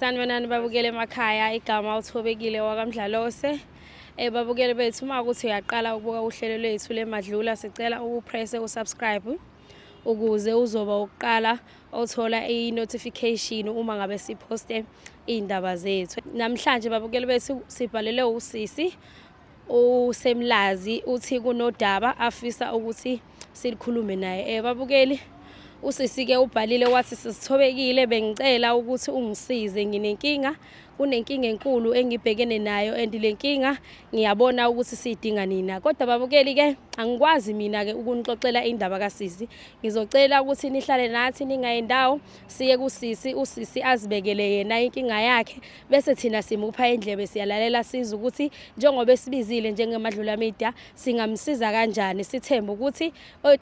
Sanibonani babukele emakhaya, igama uThobekile wakaMdlalose. Babukeli bethu, uma ukuthi uyaqala ukubuka uhlelo lwethu leMadlula, sicela ukupresse usubscribe ukuze uzoba ukuqala othola i-notification uma ngabe siphoste iy'ndaba zethu. Namhlanje babukeli bethu sibhalele usisi usemlazi, uthi kunodaba afisa ukuthi silikhulume naye. Babukeli, usisi-ke ubhalile wathi, "Sisithobekile, bengicela ukuthi ungisize, nginenkinga, kunenkinga enkulu engibhekene nayo and le nkinga ngiyabona ukuthi siyidinga nina." Kodwa babukeli-ke, angikwazi mina-ke ukunixoxela indaba kasisi. Ngizocela ukuthi nihlale nathi, ningayi ndawo, siye kusisi, usisi azibekele yena inkinga yakhe, bese thina simupha indlebe, siyalalela, siza ukuthi njengoba esibizile njengeMadlula Media singamsiza kanjani. Sithembe ukuthi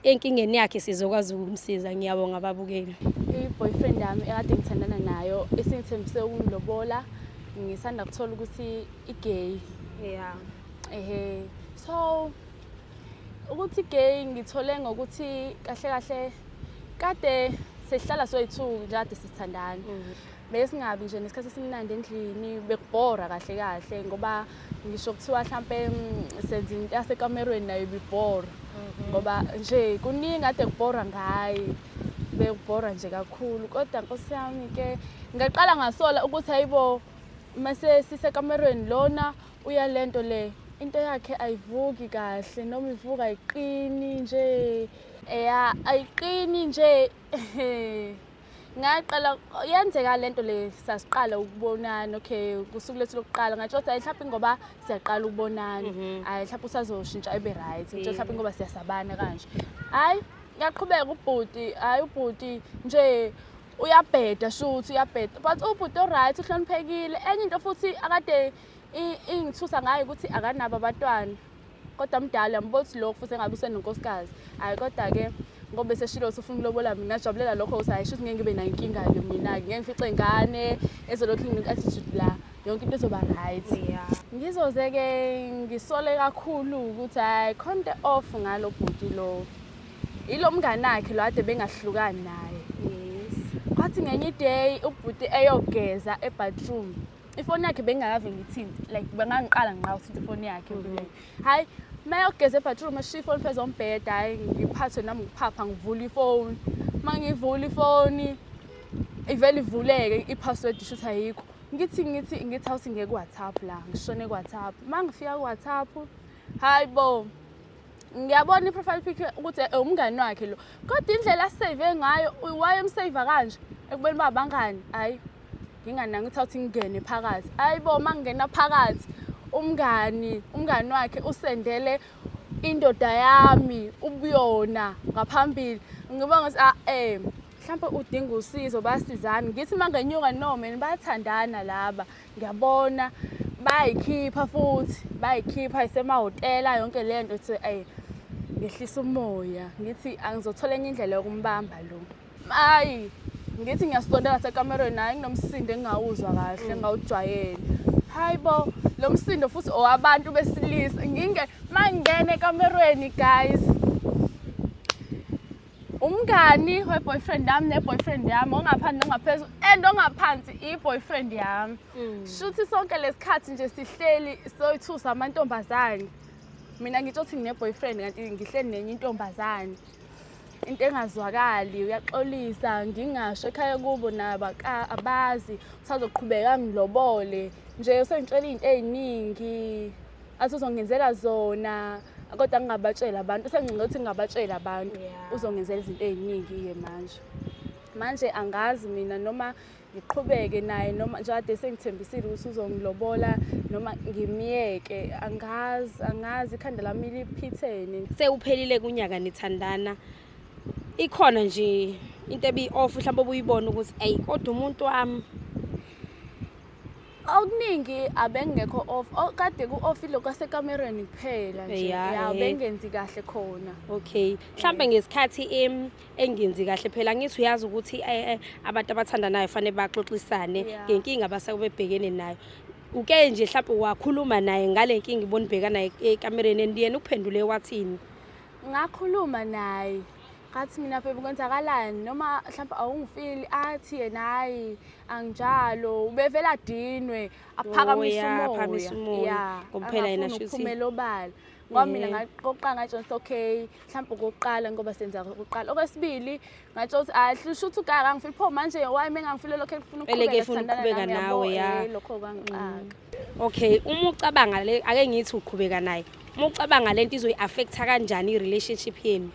enkingeni yakhe sizokwazi ukumsiza. Ngiyabonga babukeli. I-boyfriend yami ekade ngithandana nayo, esingithembise ukungilobola, ngisanda kuthola ukuthi i-gay. Ehe, so ukuthi gay ngithole ngokuthi kahle kahle kade sesihlala soyi-two nje, kade sithandana, besingabi nje nesikhathi esimnandi endlini, bekubhora kahle kahle, ngoba ngisho kuthiwa hlampe senza into yasekamerweni nayo ibibhora, ngoba nje kuningi kade kubhora ngaye, bekubhora nje kakhulu. Kodwa nkosi yami-ke, ngaqala ngasola ukuthi hayibo, mase sisekamerweni lona uya lento le, into yakhe ayivuki kahle, noma ivuka ayiqini nje, eya, ayiqini nje. Ngaqala yenzeka lento le, sasiqala ukubonana, okay, kusuku lethu lokuqala ngatsho ukuthi hayi, mhlawumbe ngoba siyaqala ukubonana, hayi, mhlawumbe usazoshintsha ebe right, ngitsho mhlawumbe ngoba siyasabana kanje. Hayi, ngiyaqhubeka, ubhuti, hayi, ubhuti nje uyabheda, shuthi uyabheda, but ubhuti o-right, uhloniphekile. Enye into futhi akade ingithusa ngayo ukuthi akanabo abantwana, kodwa mdala, yambona ukuthi lokhu futhi engabe usenonkosikazi. Hhayi, kodwa-ke ngoba eseshilo ukuthi ufuna ukulobola mina, ngajabulela lokho ukuthi hhayi, shuthi ngeke ngibe nayo inkinga-ke mina-ke, ngeke ngifice ingane ezolokhu inginika attitude la, yonke into izoba right. Ngizoze-ke ngisole kakhulu ukuthi hhayi, khona into off ngalo bhuti lo, ilo mngani wakhe lo ade bengahlukani naye. Kwathi ngenye i-day ubhuti eyogeza e-bathroom, ifoni yakhe bengingakave ngithinte, like bengangiqala ngiqa ukuthinta ifoni yakhe empilweni. Hhayi, uma eyogeza e-bathroom eshiya ifoni phezu kombheda, hhayi, ngiphathwe nami ukuphapha, ngivula ifoni. Uma ngivula ifoni ivele ivuleke, i-password isho ukuthi ayikho. Ngithi awuthi ngiye ku-WhatsApp la, ngishone ku-WhatsApp. Uma ngifika ku-WhatsApp, hayi bo, ngiyabona i-profile picture ukuthi umngani wakhe lo, kodwa indlela asave ngayo, wayemsave kanje ekubeni uba abangani. Hhayi, nginganaki, ngithi awuthi ngingene phakathi. Hayi bo, uma ngingena phakathi, umngani wakhe usendele indoda yami ubuyona ngaphambili. Ngibona ukuthi ah, mhlawumbe udinga usizo, basizana. Ngithi uma ngenyuka, no man, bayathandana laba, ngiyabona bayayikhipha futhi bayayikhipha isemahhotela yonke le nto. Thi ngehlisa umoya, ngithi angizothola enye indlela yokumbamba lo. Hayi, ngithi ngiyasondela sekamerweni, hhayi, kunomsindo engingawuzwa kahle, engingawujwayele. Hayi bo, lo msindo futhi owabantu besilisa. Uma ngingena ekamerweni, guys, umngani we-boyfriend yami ne-boyfriend yami, ongaphansi nongaphezulu, and ongaphansi i-boyfriend yami. Shuthi sonke lesikhathi nje sihleli soyithusa amantombazane, mina ngitsho ukuthi ngine-boyfriend kanti ngihleli nenye intombazane. Into engazwakali, uyaxolisa, ngingasho ekhaya kubo nabo abazi, usazoqhubeka ngilobole nje. Usengitshela iy'nto ey'ningi athi uzongenzela zona, kodwa ngingabatsheli abantu, usengcinga ukuthi ngingabatsheli abantu. Uzongenzela izinto ey'ningi-ke manje. Manje angazi mina noma ngiqhubeke naye, noma nje kade sengithembisile ukuthi uzongilobola, noma ngimyeke, angazi, angazi, ikhanda lami liphithene. Sewuphelile kunyaka nithandana, ikhona nje into ebi-off mhlawumbe obuyibona ukuthi eyi, kodwa umuntu wami? Okuningi abengekho off. Kade ku-off ilokhu kwasekamerweni kuphela nje. Ya, bengenzi kahle khona. Okay, mhlambe ngesikhathi engenzi kahle, phela ngithi uyazi ukuthi abantu abathandanayo fanele baxoxisane ngenkinga abasuke bebhekene nayo. Uke nje mhlawumbe wakhuluma naye ngale nkinga ibona ibheka naye ekamereni, and yena ukuphendule wathini? Ngakhuluma naye. Ngathi mina, "Baby, kwenzakalani? Noma mhlawumbe awungifili?" Athi yena, "Hayi, anginjalo." Ubevele adinwe, aphakamise Oh, ya, aphakamise umoya. Umoya. Ya, Ngoba phela yena angafuni shuthi- ukuphumela obala. Ngoba mina ngaqoqa, ngatshela ukuthi okay, mhlawumbe okokuqala, ngoba senza okokuqala. Okwesibili ngatshela ukuthi hayi, hlusha ukuthi ugaya akangifili, pho manje why mengangifile lokho efuna Eleke ukuqhubeka efuna sithandana ukuqhubeka nami, nawe, yabo, ya. Lokho kwangixaka. Okay, uma ucabanga le, ake ngithi uqhubeka naye, uma ucabanga lento izoyi-affecta kanjani i-relationship yenu?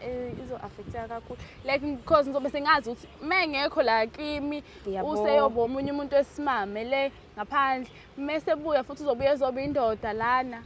Izo-affecteka kakhulu, like because ngizobe sengazi ukuthi uma engekho la kimi, useyoba omunye umuntu wesimame le ngaphandle. Mese buya futhi, uzobuya ezoba indoda lana.